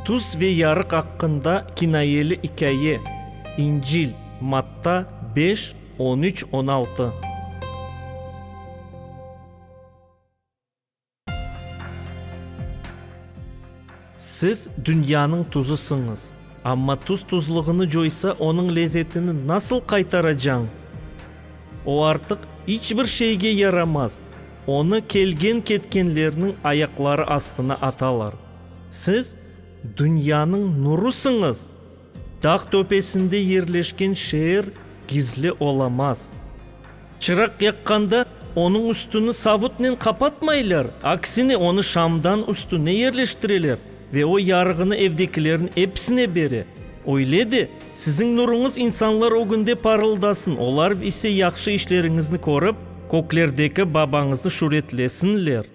Tuz ve yarıq aqqında kinayeli ikâye, İncil, Matta, beş, on üç, on altı. Siz dünyanıñ tuzusıñız. Amma tuz tuzluğını coysa, onıñ lezetini nasıl qaytaracañ? O artıq iç bir şeyge yaramaz, onı kelgen-ketkenlerniñ ayaqları astına atalar. Siz dünyanıñ nurusıñız. Dağ töpesinde yerleşken şeer gizli olamaz. Çıraq yaqqanda, onıñ üstüni savutnen qapatmaylar, aksine onı şamdan üstüne yerleştireler ve o yarığını evdekilerniñ episine bere. Öyle de, siziñ nuruñız insanlar ögünde parıldasın, olar ise yahşı işleriñizni körip, köklerdeki Babañıznı şüretlesinler.